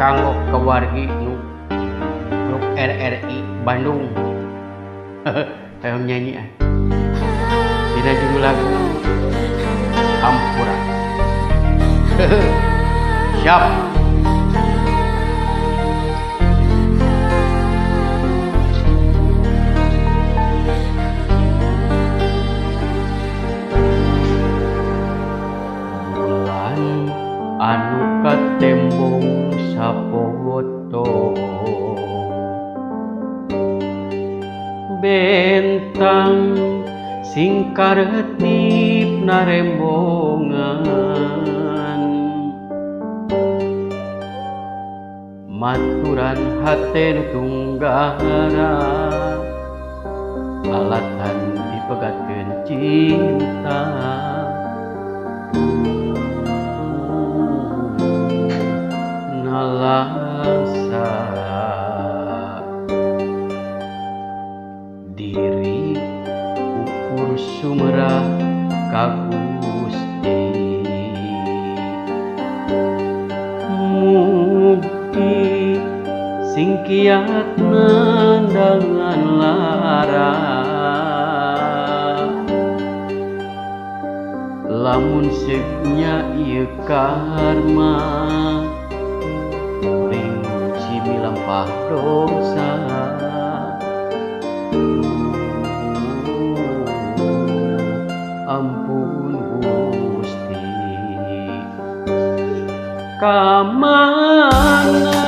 Kanggo kewargi nu grup RRI Bandung. Ayo nyanyi ah. Dina judul lagu Hampura. Siap. Bulan anu katembong sapotong bentang sing karetip narembongan maturan hate nu tunggara alatan dipegatkeun cinta. Nalangsa diri ukur sumerah ka Gusti mugi sing kiat nandangan lara lamun seugnya ieu karma milampah dosa. Ampun Gusti. Kamana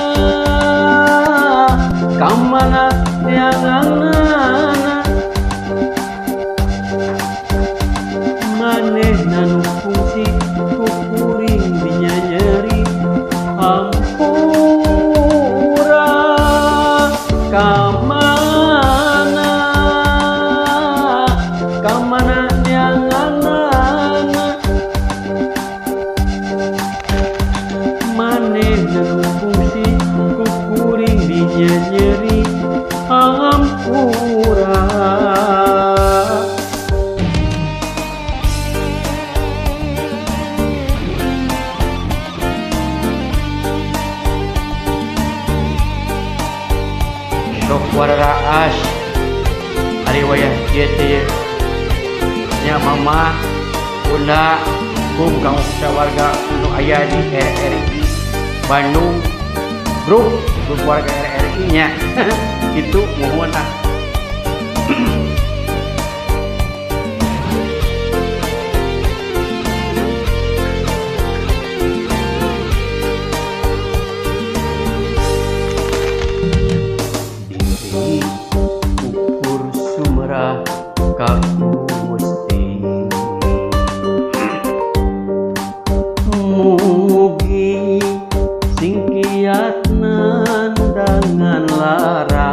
kamana neanganana manehna nu fungsi ku kuring dinyanyeri ampun. Kamana kamana neanganana manehna nu fungsi ku kuring dinyanyeri hampura. Sok wararaas ari wayah kieu teh nya mama bunda kum kang sawarga nu aya di RRI Bandung grup warga RRI nya itu mohon ah. Ukur sumerah ka Gusti mugi sing kiat nandangan lara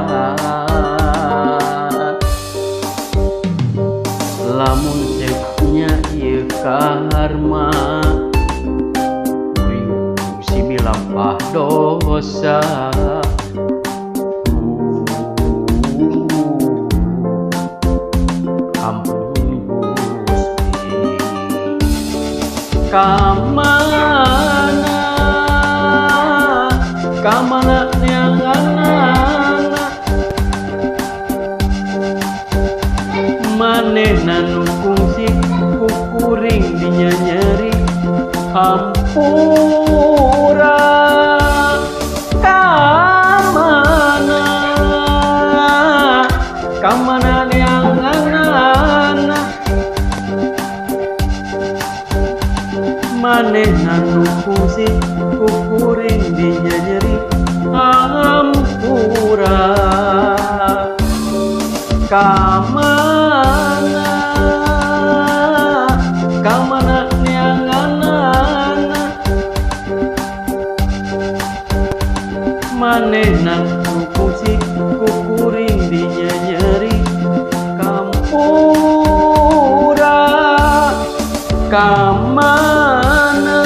lamun seugnya ieu karma kuring si milampah dosa. Ampun Gusti. Kamana kamana neanganana manehna nu fungsi ku kuring dinyanyeri hampura. Kamana kamana neanganana manehna nu fungsi ku kuring dinyanyeri hampura. Kamana kamana neanganana manehna nu fungsi ku kuring dinyanyeri kampura. Kamana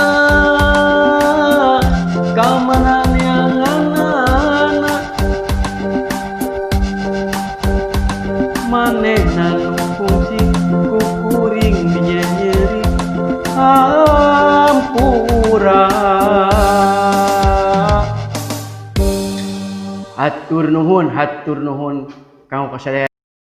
kamana neanganana manehna nu fungsi ku kuring dinyanyeri hampura. Hatur nuhun, hatur nuhun kanggo kasadayana.